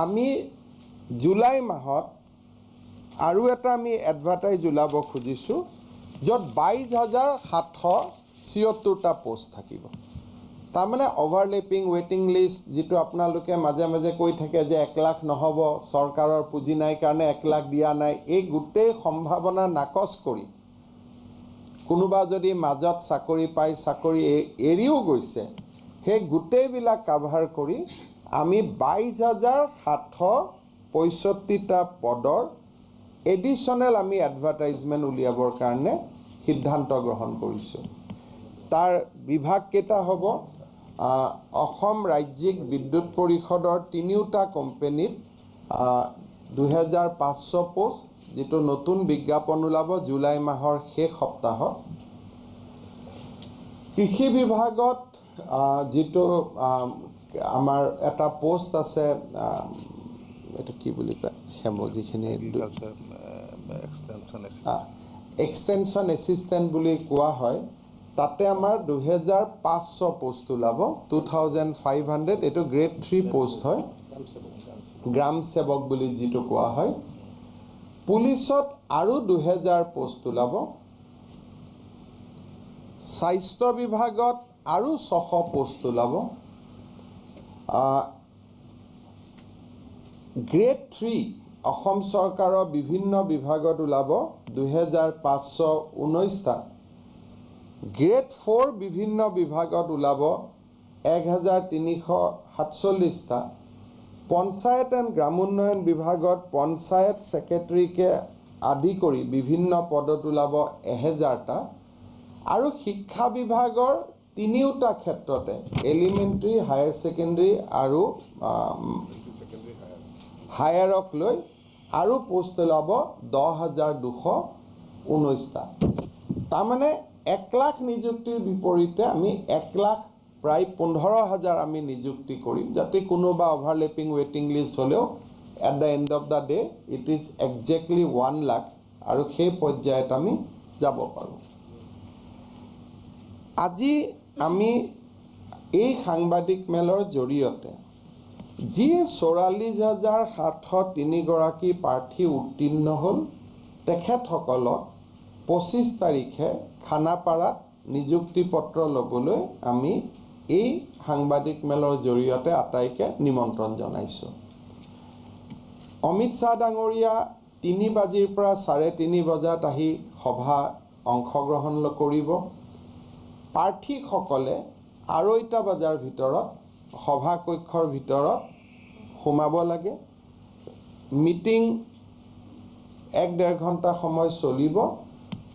আমি জুলাই মাহত আৰু এটা আমি এডভাৰটাইজ ওলাব খুজিছোঁ, য'ত 22,776টা পষ্ট থাকিব। তাৰমানে অভাৰলেপিং ৱেইটিং লিষ্ট, যিটো আপোনালোকে মাজে মাজে কৈ থাকে যে 1 লাখ নহ'ব, চৰকাৰৰ পুঁজি নাই কাৰণে 1 লাখ দিয়া নাই, এই গোটেই সম্ভাৱনা নাকচ কৰি কোনোবা যদি মাজত চাকৰি পাই চাকৰি এৰিও গৈছে, সেই গোটেইবিলাক কাভাৰ কৰি আমি 22,765টা পদৰ এডিশ্যনেল আমি এডভাৰটাইজমেণ্ট উলিয়াবৰ কাৰণে সিদ্ধান্ত গ্ৰহণ কৰিছোঁ। তাৰ বিভাগকেইটা হ'ব অসম ৰাজ্যিক বিদ্যুৎ পৰিষদৰ তিনিওটা কোম্পেনীত 2,500 পোষ্ট, যিটো নতুন বিজ্ঞাপন ওলাব জুলাই মাহৰ শেষ সপ্তাহত। কৃষি বিভাগত যিটো আমাৰ এটা পোষ্ট আছে, এইটো কি বুলি কয়, যিখিনি এক্সটেনশ্যন এছিষ্টেণ্ট বুলি কোৱা হয়, তাতে আমাৰ 2,500 পোষ্ট ওলাব, 2,500। এইটো গ্ৰেড 3 পোষ্ট হয়, গ্ৰাম সেৱক বুলি যিটো কোৱা হয়। পুলিচত আৰু 2,000 পোষ্ট ওলাব। স্বাস্থ্য বিভাগত আৰু 600 পোষ্ট ওলাব। গ্ৰেড 3 অসম চৰকাৰৰ বিভিন্ন বিভাগত ওলাব 2,519টা। গ্ৰেড 4 বিভিন্ন বিভাগত ওলাব 1,347টা। পঞ্চায়ত এণ্ড গ্ৰামোন্নয়ন বিভাগত পঞ্চায়ত ছেক্ৰেটেৰীকে আদি কৰি বিভিন্ন পদত ওলাব 1,000টা। আৰু শিক্ষা বিভাগৰ তিনিওটা ক্ষেত্ৰতে এলিমেণ্টেৰী, হায়াৰ ছেকেণ্ডেৰী আৰু হায়াৰক লৈ আৰু পোষ্ট ওলাব 10,219টা। তাৰমানে 1 লাখ নিযুক্তিৰ বিপৰীতে আমি 1 লাখ প্ৰায় 15,000 আমি নিযুক্তি কৰিম, যাতে কোনোবা অভাৰলেপিং ৱেইটিং লিষ্ট হ'লেও at the end of the day it is exactly 1 lakh, আৰু সেই পৰ্যায়ত আমি যাব পাৰোঁ। আজি আমি এই সাংবাদিক মেলৰ জৰিয়তে যি 44,703 গৰাকী প্ৰাৰ্থী উত্তীৰ্ণ হ'ল, তেখেতসকলক 25 তাৰিখে খানাপাৰাত নিযুক্তি পত্ৰ ল'বলৈ আমি এই সাংবাদিক মেলৰ জৰিয়তে আটাইকে নিমন্ত্ৰণ জনাইছোঁ। অমিত শ্বাহ ডাঙৰীয়া 3 বাজিৰ পৰা 3:30 বজাত আহি সভা অংশগ্ৰহণ কৰিব। প্ৰাৰ্থীসকলে 2:30 বজাৰ ভিতৰত সভাকক্ষৰ ভিতৰত সোমাব লাগে। মিটিং 1-1.5 ঘণ্টা সময় চলিব।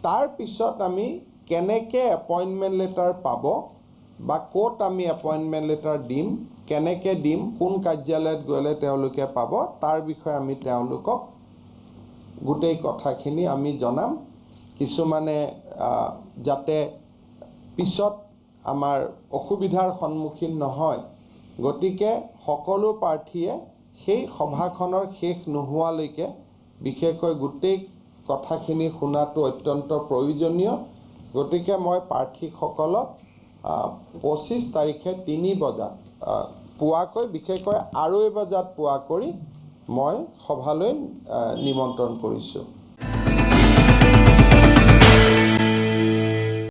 তাৰপিছত আমি কেনেকৈ এপইণ্টমেণ্ট লেটাৰ পাব বা ক'ত আমি এপইণ্টমেণ্ট লেটাৰ দিম, কেনেকৈ দিম, কোন কাৰ্যালয়ত গ'লে তেওঁলোকে পাব, তাৰ বিষয়ে আমি তেওঁলোকক গোটেই কথাখিনি আমি জনাম। কিছুমানে যাতে পিছত আমাৰ অসুবিধাৰ সন্মুখীন নহয়, গতিকে সকলো প্ৰাৰ্থীয়ে সেই সভাখনৰ শেষ নোহোৱালৈকে বিশেষকৈ গোটেই কথাখিনি শুনাটো অত্যন্ত প্ৰয়োজনীয়। গতিকে মই প্ৰাৰ্থীসকলক 25 তাৰিখে 3 বজাত পোৱাকৈ, বিশেষকৈ 2:30 বজাত পোৱা কৰি মই সভালৈ নিমন্ত্ৰণ কৰিছোঁ।